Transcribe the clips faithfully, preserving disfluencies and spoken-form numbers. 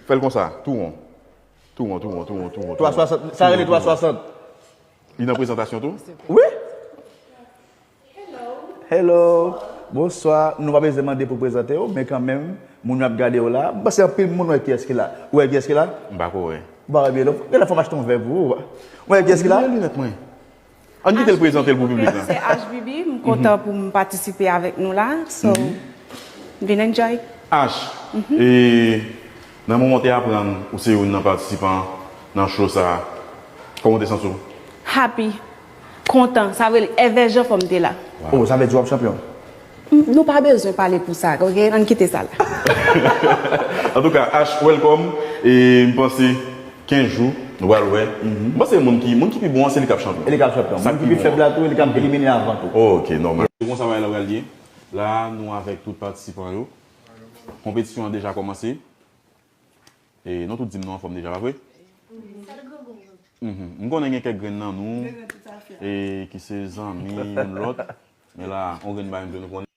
Fè l konsa, tou won. Tou won, tou won, tou won, tou won. Twa swasant, sa rele twa swasant. Li nan prezantasyon tou? Wi. Hello. Bonswa. Nou pa bezwen mande pou prezante w, men kanmenm, moun yo ap gade w la. M panse anpil moun wè kiyès ki la. Ou wè kiyès ki la? M pa ko wè. Ou pa wè byen, non? Gen lè fò m achte yon vè pou ou. Ou wè kiyès ki la? Mwen gen linèt mwen. Ann kite l prezante l pou piblik la. Se H B B, m kontan pou m patisipe avèk nou la. So, vin enjoy. H, e nan moman w te aprann ou se youn nan patisipan nan show sa a, kòman w te santi w? Happy. Kontan. Sa vle di, èvè jan fò m te la. Oh, sa vle di w ap chanpyon? M- Nou pa bezwen pale pou sa, ok? Ann kite sa la. Antouka, H, welcome. E m panse kenz jou, nou pral wè. M panse moun ki, moun ki pi bon an, se li k ap chanpyon. E li k ap chanpyon. Sa k pi bon an. Moun ki pi fèb la tou, e li k ap elimine avan tou. Ok, nòmal. Se konsa bagay la pral ye. La, nou avèk tout patisipan yo. Konpetisyon an deja kòmanse. E nou tout di m nou anfòm deja, pa vre? Mhm. M konnen gen kèk grenn nan nou e ki se zanmi youn lòt. Men la, yon grenn bagay m vle nou konnen.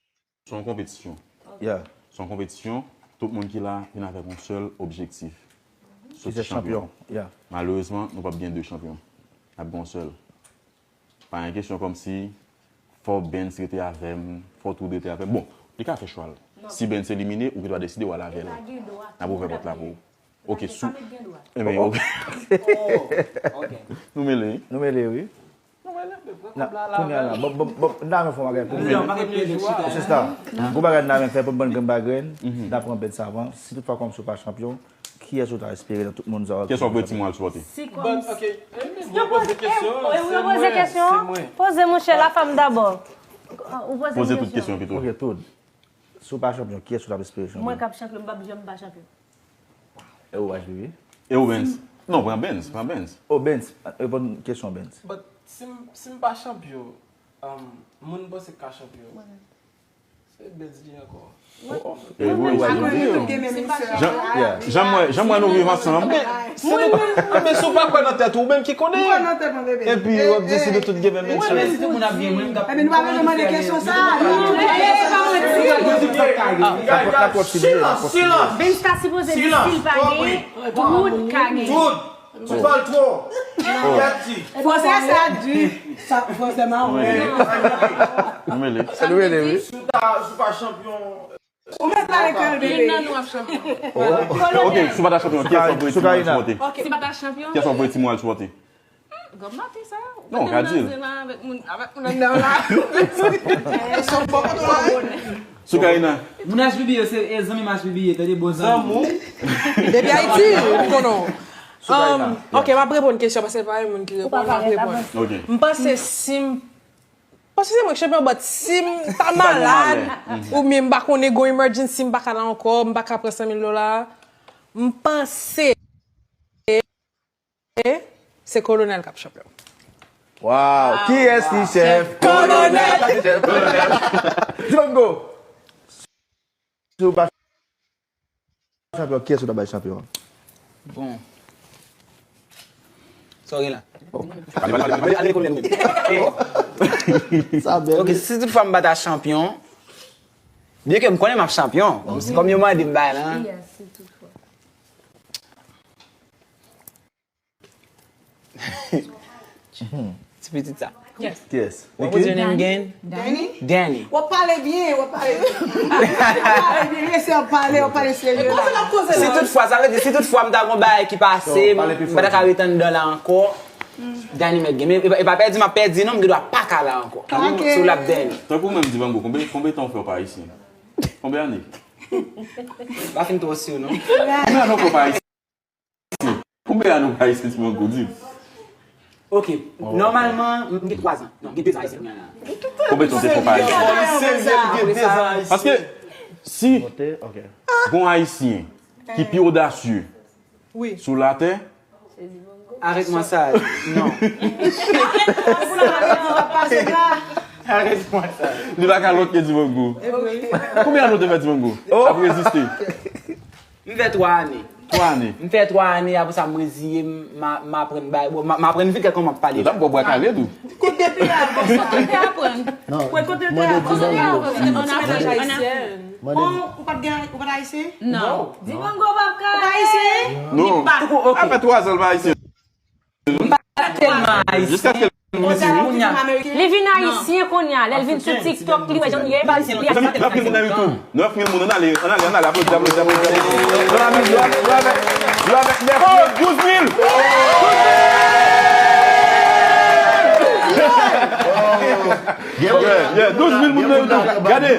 Se yon konpetisyon. Yeah. Se yon konpetisyon. Tout moun ki la vin avèk yon sèl objektif. Ki se chanpyon. Yeah. Malerezman, nou p ap gen de chanpyon. N ap gen yon sèl. Pa gen kesyon kòmsi fò Bens rete avè m, fò Toud rete avè m. Bon, li ka fè chwa l. Si Bens elimine, ou gen dwa deside w al avè l. N ap ouvè pòt la pou ou. Ok, sou. Enben, ok. Nou mele, wi. Nou mele, wi. Kounye a la, bon, bon, bon, n ta renmen fè yon bagay pou ou. Sista, gwo bagay n ta renmen fè pou n bann grenn pa grenn, n ta pran Bens avan. Si toutfwa kòmsi w pa chanpyon, kiyès ou ta espere nan tout moun sa yo? Kiyès w ap wè ti mwa al sipòte? Si kòm But, ok, eh, men, mwen poze kesyon, eh, se mwen, se mwen. Poze, monchè, la femme d'abord. Ou poze Poze tout kesyon pito. Ok, Toud. Si w pa chanpyon, kiyès ou t ap espere chanpyon? Mwen k ap chanpyon, m p ap janm pa chanpyon. E ou, H B B? E ou, Bens? Non, pran Bens, pran Bens. Oh, Bens. Reponn kesyon Bens. But si m, si m pa chanpyon, um, moun panse k ka chanpyon. Se Bens li ankò. Oh, oh. E wi, wi, wi. Jan, jan m wè, jan m wè nou viv ansanm. Men, se nou, men si w pa kwè nan tèt ou, ou menm ki konnen. Epi, w ap deside tout gen menm menm. Ebyen, nou pa bezwen mande kesyon sa a. Silans, silans. Silans. Bens ta sipoze di si l pa genyen, Toud ka genyen. Toud. Tu parles trop. Yati. Fransè sa di. Sa, fransè mawon. Nou mele. Nou mele, wi. Si w ta, si w pa chanpyon. Ou mèt pale kreyòl, bebe. Youn nan nou ap chanpyon. Oh, ok, si w pa ta chanpyon, kiyès w ap voye ti mwa al sipòte? Ok. Si w pa ta chanpyon. Kiyès w ap voye ti mwa al sipòte? Granm maten sa. Non, ka di l. Avèk moun, avèk moun anndan la. Soukarina. Moun H B B yo, se, e, zanmi m H B B yo, tande, bon zanmi. Zanmi w? Depi Ayiti, m konnen w. Soukarina. Um, ok, m ap reponn kesyon paske pa gen moun ki reponn, m ap reponn. Ok. M panse si m, paske se mwen ki chanpyon, but si m ta malad, oubyen m pa konnen gon emergency, m pa ka la ankò, m pa ka pran san mil dola, m panse se Kolonèl k ap chanpyon. Wow! Kiyès ki chèf? Kolonèl! Dibango! Si w pa chanpyon, kiyès ou ta bay chanpyon an? Bon. Sa w gen la? Ale, ale, ale, ale, ale, ale. Sa bèl. Ok, si toutfwa m pa ta chanpyon, byen ke m konnen m ap chanpyon, kòm yo mande m bay la. Yes, si toutfwa. Ti pitit sa. Yes. What was your name again? Danny? Danny. W ap pale byen, w ap pale byen. W ap pale byen, mesye, w ap pale, w ap pale serye la. Si toutfwa, sa vle di, si toutfwa m ta gon bagay ki pase, m pa ta ka ret anndan la ankò, Danny mèt gen. Men e pa, e pa pèdi m ap pèdi non, m gen dwa pa ka la ankò. Ok. Sou l ap Danny. Tankou menm Dibango, konbe, konbe tan w fè w pa ayisyen? Konbe ane? Pa fin twò si non. Konbe ane w fè w pa ayisyen? Konbyen ane w pa ayisyen, Dibango, di m? Ok, nòmalman, m gen twa zan. Non, m gen de zan ayisyen kounye a la. Konbyen tan w te fè w pa ayisyen? Paske si gon ayisyen ki pi odasye sou latè, Arrête-moi ça. Non. Arrête-moi ça. Li pa ka lòt ke Dibango. Konbyen ane w te fè, Dibango? Ap reziste. M fè twa ane. Twa ane. M fè twa ane, apre sa m reziye m, m a, m aprann bay, bon, m a, m aprann vit kòman m ap pale. Yo t ap bwè bwa kale tou. Kote te aprann sa? Kote te aprann? Mwen kote te aprann sa? An Afrik, an Afrik. Mande. Oh, ou pa t gen, ou pa t ayisyen? Non. Dibango p ap ka. Ou pa ayisyen? Non. Li pa. Sa fè twa zan l pa ayisyen. M pa tèlman ayisyen. Jiskaske l vin isit. Kounye a. Li vin ayisyen kounye a. Lè l vin sou TikTok, li wè jan l ye. Li ayisyen. Nèf mil moun nan YouTube. Nèf mil moun, ann ale, ann ale, ann ale, aplodi, aplodi, aplodi, aplodi. Ann ale, jwe avèk, jwe avèk, jwe avèk nèf mil, douz mil. Yeah, yeah, douz mil moun nan YouTube. Gade,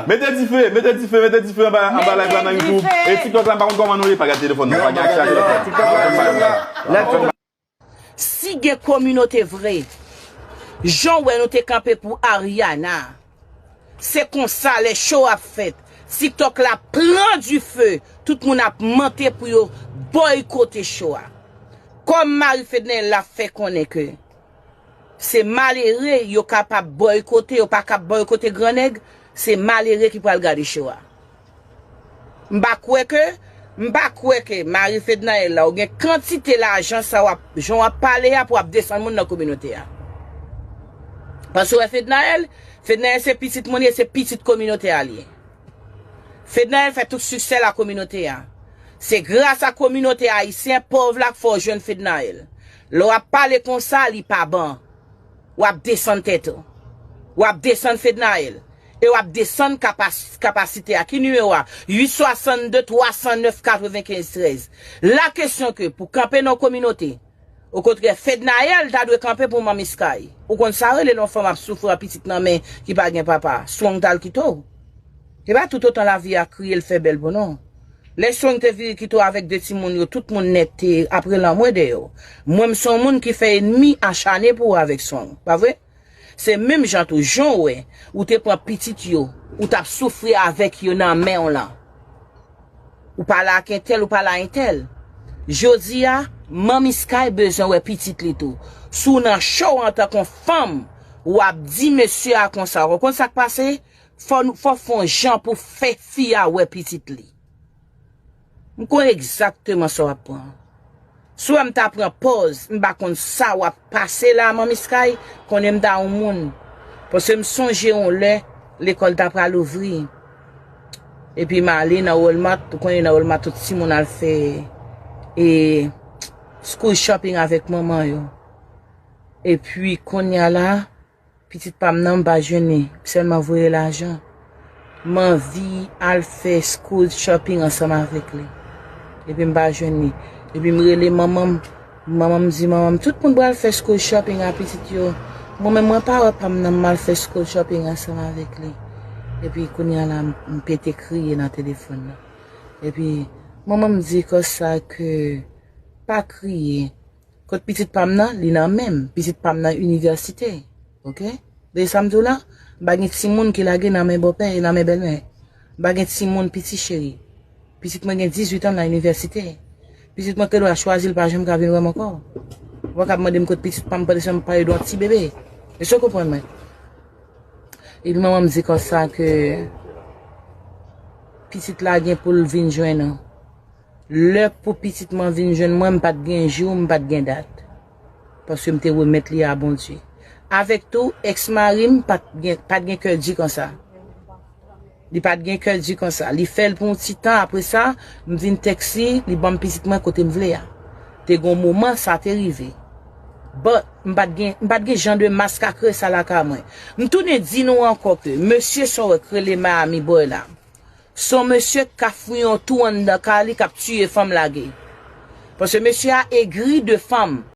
mete dife, mete dife, mete dife anba, anba live la nan YouTube. E TikTok la, m pa konn kòman nou ye, pa gade telefòn nan, pa gen aksè a telefòn. TikTok la, TikTok la. Si gen kominote vre, jan w wè nou te kanpe pou Ariana, se konsa lè show ap fèt, TikTok la pran dife, tout moun ap mante pou yo bòykote show a. Kòm Marie Fednaelle la fè konnen ke se malere yo kapab bòykote, yo pa kab bòykote gran nèg, se malere ki pral gade show a. M pa kwè ke, m pa kwè ke Marie Fednaelle la, ou gen kantite lajan sa w ap, jan w ap pale a pou w ap desann moun nan kominote a. Paske w wè Fednaelle, Fednaelle se pitit moun li ye, se pitit kominote a li ye. Fednaelle fè tout siksè la kominote a. Se gras a kominote ayisyen pòv la k fè w jwenn Fednaelle. Lè w ap pale konsa, li pa bon. W ap desann tèt ou. W ap desann Fednaelle. E w ap desann kapas-, kapasite a. Ki nimewo a? Uit swasann de twa san nèf katrevenkenz trèz. La kesyon ke pou kanpe nan kominote. Okontrè, Fednaelle ta dwe kanpe pou Manmi Sky. Ou konn sa rele lè yon fanm ap soufri a pitit nan men ki pa gen papa. Strong t al kite w. E pa toutotan lavi a kriye l fè bèl pou nou. Lè Strong te vire kite w avèk de timoun yo, tout moun nèt te ap rele anmwe dèyè w. Mwen, m se yon moun ki fè enmi achane pou ou avèk Strong, pa vre? Se menm jan tou, jan w wè, ou te pran pitit yo, ou t ap soufri avèk yo nan men w lan. Ou pale ak entèl, ou pale ak entèl. Jodi a, Manmi Sky bezwen wè pitit li tou. Si w nan show antanke yon fanm, w ap di mesye a konsa. Ou konn sa k pase? Fò nou, fò fè yon jan pou fè fi a wè pitit li. M konn egzakteman sa w ap pran. Si w wè m ta pran pòz, m pa konn sa w ap pase la, Manmi Sky, konnen m ta yon moun. Paske m sonje yon lè, lekòl ta pral ouvri. Epi m ale nan Walmart, ou konnen nan Walmart tout timoun al fè, e, school shopping avèk manman yo. Epi kounye a la, pitit pa m nan, m pa jwenn li, m sèlman voye lajan. M anvi al fè school shopping ansanm avèk li. Epi m pa jwenn li. Epi m rele manman m. Manman m di manman m, tout moun pral fè school shopping a pitit yo. Mwen menm, mwen pa wè pa m nan, m al fè school shopping ansanm avèk li. Epi kounye a la, m, m pete kriye nan telefòn nan. Epi manman m di konsa ke pa kriye. Kot pitit pa m nan, li nan men m. Pitit pa m nan inivèsite. Oke? Tande sa m di w la? M pa gen timoun ki lage nan men bòpè e nan men bèlmè. M pa gen timoun piti cheri. Pitit mwen gen dizuit an nan inivèsite. Pitit mwen gen dwa chwazi l pa janm ka vin wè m ankò. Ou pa ka mande m kot pitit pa m pandan m pale de yon ti bebe. Èske w konprann mwen? Epi manman m di konsa ke pitit la gen pou l vin jwenn ou. Lè pou pitit mwen vin jwenn mwen, m pa t gen jou, m pa t gen dat. Paske m te remèt li a Bondye. Avèk tou, èks mari m pa t gen, pa t gen kè di konsa. Li pa t gen kè di konsa. Li fè l pou yon ti tan, apre sa, m vin tèks li, li ban m pitit mwen kote m vle a. Te gen yon moman, sa te rive. But, m pa t gen, m pa t gen jan de maskakre sa lakay mwen. M tounen di nou ankò ke mesye sa w wè k rele Miami Boy la. Se yon mesye k ka fouye yon twou anndan kay li, k ap tiye fanm lage. Paske mesye a egri de fanm.